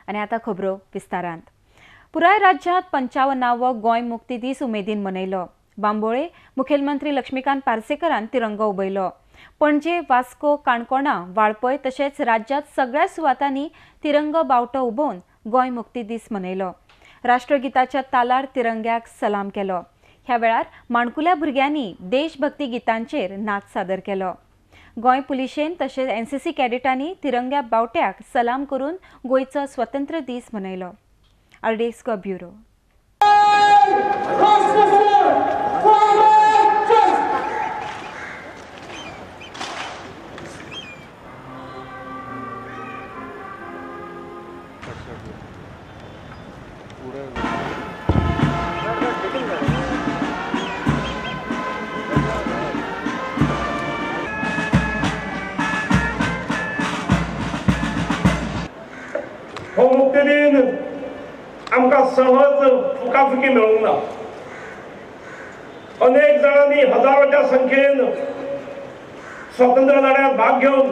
आनी आतां खबरो विस्तारांत. पुराय राज्यांत 55वो गोंय मुक्ती दीस उमेदीन मनयलो. बांबोळे मुखेलमंत्री लक्ष्मीकांत पार्सेकरान तिरंगो उबयलो. पणजे, वास्को, काणकोणा, वाळपय तशेंच राज्यांत सगळ्या सुवातांनी तिरंगो बावटो उबोवन गोंय मुक्ती दीस मनयलो. राष्ट्रगीताच्या तालार तिरंग्याक सलाम केलो. ह्या वेळार माणकुल्या भुरग्यांनी देशभक्ती गीतांचेर नाच सादर केलो. गोंय पुलिशेन तशेंच एनसीसी कॅडेटांनी तिरंग्या बावट्याक सलाम करून गोंयचो स्वतंत्र दीस मनयलो. RDX Goa bureau. हो मुक्ती दिन आमकां सहज फुकाफुकी मेळूंक ना. अनेक जाणांनी हजारांच्या संख्येन स्वतंत्र लढ्यात भाग घेवन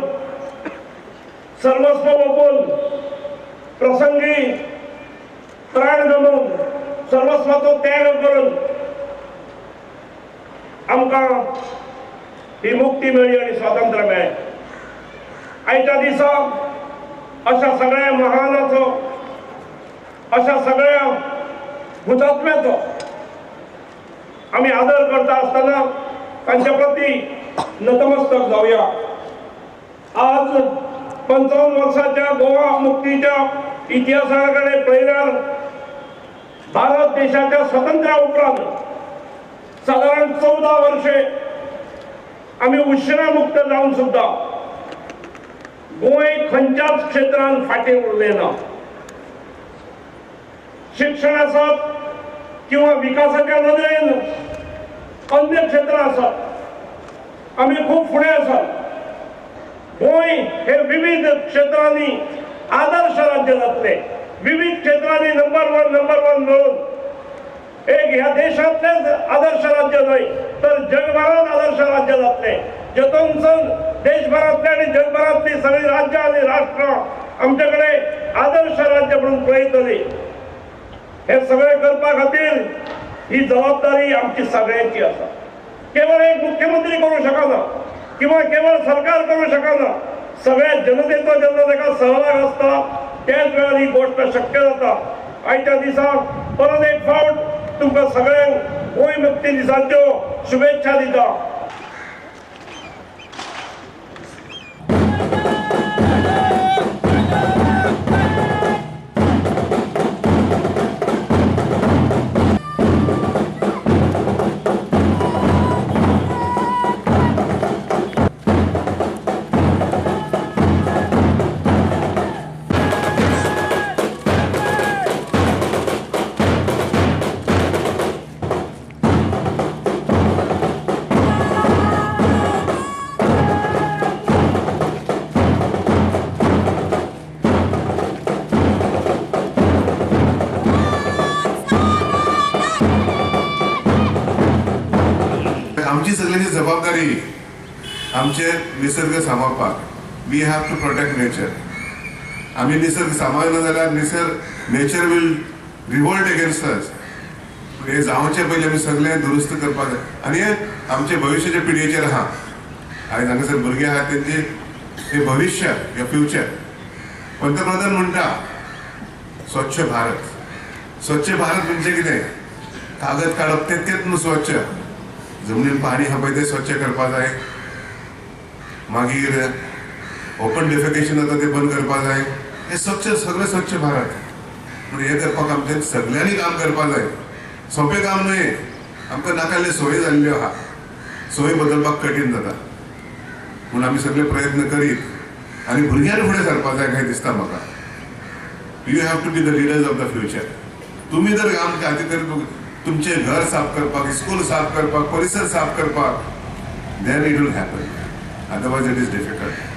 सर्वस्व ओपून प्रसंगी प्राण गमोवन सर्वस्वाचो त्याग करून आमकां ही मुक्ती मेळ्ळी आनी स्वातंत्र्य मेळ्ळें. आयच्या दिसा अशा सगळ्या महानाचो, अशा सगळ्या हुतात्म्याचो आमी आदर करता आसतना तांच्या प्रती नतमस्तक जावया. आज 55 वर्साच्या गोवा मुक्तीच्या इतिहासा कडेन पळयल्यार भारत देशाच्या स्वातंत्र्या उपरांत सादारण 14 वर्षे आमी उशिरा मुक्त जावन सुद्दां गोंय खंयच्याच क्षेत्रान फाटीं उरलें ना. शिक्षण आसत किंवा विकासाच्या नदरेन अन्य क्षेत्रां आसत, आमी खूब फुडें आसात. गोंय हे विविध क्षेत्रांनी आदर्श राज्य जातलें. विविध क्षेत्रांनी नंबर वन मेळून एक ह्या देशांतलेंच आदर्श राज्य न्हय तर जगभरात आदर्श राज्य जातलें. जतूनसून देशभरांतले आनी जगभरांतली सगळीं राज्यां आनी राष्ट्रां आमचे कडेन आदर्श राज्य म्हणून पळयतली. हे सगळें करपा खातीर ही जबाबदारी आमची सगळ्यांची आसा. केवळ एक मुख्यमंत्री करूं शकना किंवा केवळ सरकार करूं शकना. सगळ्या जनतेचो जेन्ना ताका सहभाग आसता त्याच वेळार ही गोष्ट शक्य जाता. आयच्या दिसा परत एक फावट तुमकां सगळ्यांक गोंय मुक्ती दिसाच्यो शुभेच्छा दिता. आमची सगळ्यांची जबाबदारी आमचे निसर्ग सांबाळपाक. We have to protect nature. आमी निसर्ग सांबाळना जाल्यार निसर्ग nature will revolt against us. हे जावचे पयलीं आमी सगळें दुरुस्त करपाक जाय आनी हे आमचे भविश्याच्या पिळगेचेर आहा. आयज हांगासर भुरगे आहा तेंचे हे भविश्य, हे फ्युचर. पंतप्रधान म्हणटा स्वच्छ भारत. स्वच्छ भारत म्हणजे कितें? कागद काडप तेतकेच न्हू स्वच्छ, जमनीन पाणी आहा पळय तें स्वच्छ करपा जाय. मागीर ओपन डेफिकेशन जाता तें बंद करपा जाय. हें स्वच्छ, सगळें स्वच्छ भारत. पूण हें करपाक आमच्या सगळ्यांनी काम करपा जाय. सोंपें काम न्हय. आमकां नाका सोय जाल्ल्यो आहा, सोय बदलपाक कठीण जाता. पूण आमी सगळे प्रयत्न करीत आनी भुरग्यांनी फुडें सरपा जाय काय दिसता म्हाका. You have to be the leaders of the future. तुमी जर आमच्या खातीर तर तुमचें घर साफ करपाक, स्कूल साफ करपाक, परिसर साफ करपाक, then it will happen. Otherwise it is difficult.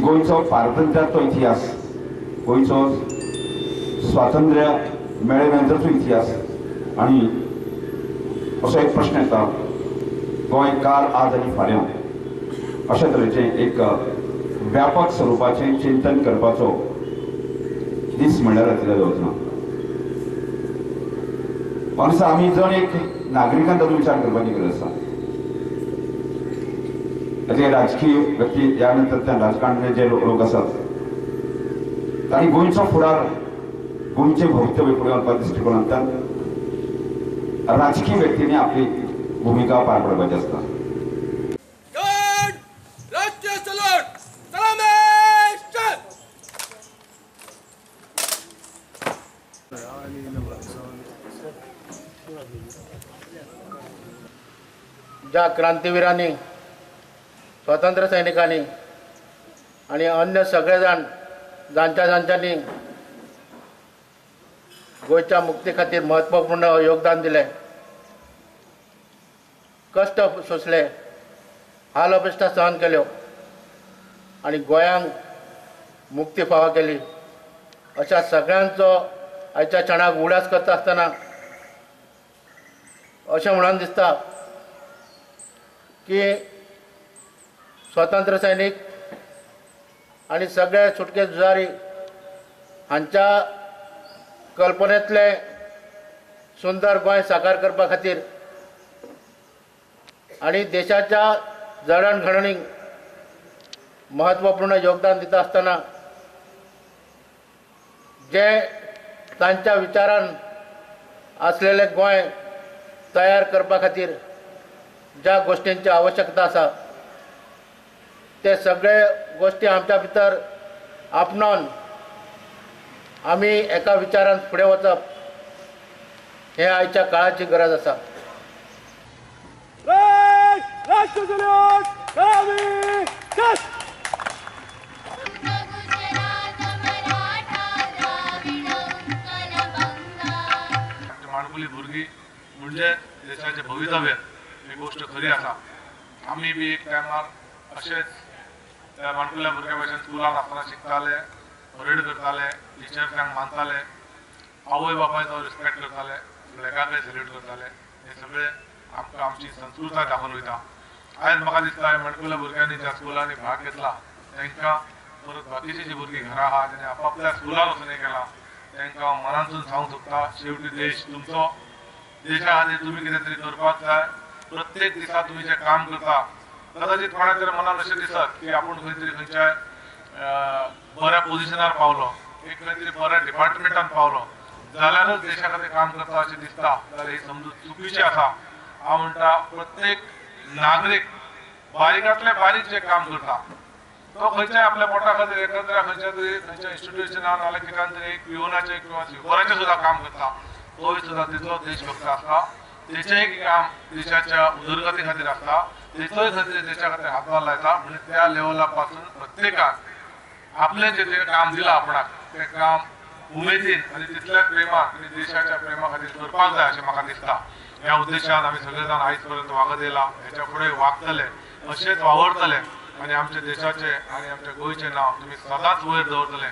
गोंयचो पारतंत्र्याचो इतिहास, गोंयचो स्वातंत्र्य मेळ्ळे नंतरचो इतिहास आनी असो एक प्रश्न येता, गोंय काल आज आनी फाल्यां अशा तरेचें एक व्यापक स्वरुपाचें चिंतन करपाचो दीस म्हणल्यार जातलो जावचो ना. माणसा आमी जण एक नागरिकान ताचो विचार करपाची गरज आसा. जे राजकीय व्यक्ती ह्या नंतर त्या राजकारणाचे जे लोक आसात तांणी गोंयचो फुडार, गोंयचें भवितव्य फुडें व्हरपा दृश्टिकोनांतल्यान राजकीय व्यक्तींनी आपली भुमिका पार पडपाची आसता. ज्या क्रांतीवीरांनी, स्वातंत्र्य सैनिकांनी आणि अन्य सगळे जाण जांच्या जांच्यांनी गोंयच्या मुक्ती खातीर महत्वपूर्ण योगदान दिलें, कश्ट सोंसले, हाल अपेश्टा सहन केल्यो आनी गोंयांक मुक्ती फावो केली, अशा सगळ्यांचो आयच्या क्षणाक उगडास करता आसतना अशें म्हणून दिसता की स्वातंत्र्य सैनिक आनी सगळे सुटके झुजारी हांच्या कल्पनेंतलें सुंदर गोंय साकार करपा खातीर आनी देशाच्या जडणघडणीक महत्वपूर्ण योगदान दिता आसतना जे तांच्या विचारान आसलेलें गोंय तयार करपा खातीर ज्या गोष्टींची आवश्यकता आसा ते सगळे गोष्टी आमच्या भितर आपणावन आमी एका विचारान फुडें वचप हे आयच्या काळाची गरज आसा. माणकुली भुरगीं म्हणजे देशाचें भवितव्य ही गोश्ट खरी आसा. आमी बी एक टायमार अशेंच त्या माणकुल्या भुरग्यां भशेन स्कुलान आसतना शिकताले, परेड करताले, टिचर्सांक मानताले, आवय बापायचो रिस्पेक्ट करताले, फ्लॅगाकय सॅल्यूट करताले. हे सगळें आमकां आमची संस्कृताय दाखोवन वयता. आयज म्हाका दिसता माणकुल्या भुरग्यांनी ज्या स्कुलांनी भाग घेतला तांकां परत बाकीची जी भुरगीं घरा आहा तेणी आपापल्या स्कुलान वचून हें केलां तांकां हांव मनांतसून सांगूंक सोदता, शेवटी देश तुमचो, देशा खातीर तुमी कितें तरी करपाक जाय. प्रत्येक दिसा तुमी जें काम करता कदाचित कोणा तरी मनान अशें दिसत की आपूण खंय तरी खंयच्याय बऱ्या पोजिशनार पावलो, एक खंय तरी बऱ्या डिपार्टमेंटान पावलो जाल्यारच देशा खातीर काम करता अशें दिसता जाल्यार ही समजूत चुकीची आसा. हांव म्हणटा प्रत्येक नागरीक बारीकांतले बारीक जें काम करता तो खंयच्याय आपल्या पोटा खातीर एकत्र खंयच्या तरी खंयच्या इन्स्टिट्युशनान नाल्यार कित्यान तरी एक पिवनाचें किंवा स्विपराचें सुद्दां काम करता तोय सुद्दां तितलो देशभक्त आसता. तेचेंय काम देशाच्या उदरगती खातीर आसता, तेचोय खातीर देशा खातीर हातभार लायता. म्हणजे त्या लेवला पासून प्रत्येकान आपलें जें जें काम दिलां आपणाक तें काम उमेदीन आनी तितल्या प्रेमान आनी देशाच्या प्रेमा खातीर करपाक जाय अशें म्हाका दिसता. ह्या उद्देशान आमी सगळे जाण आयज पर्यंत वागत येयला, हेच्या फुडें वागतले, अशेंच वावरतले आनी आमच्या देशाचें आनी आमच्या गोंयचें नांव तुमी सदांच वयर दवरतले.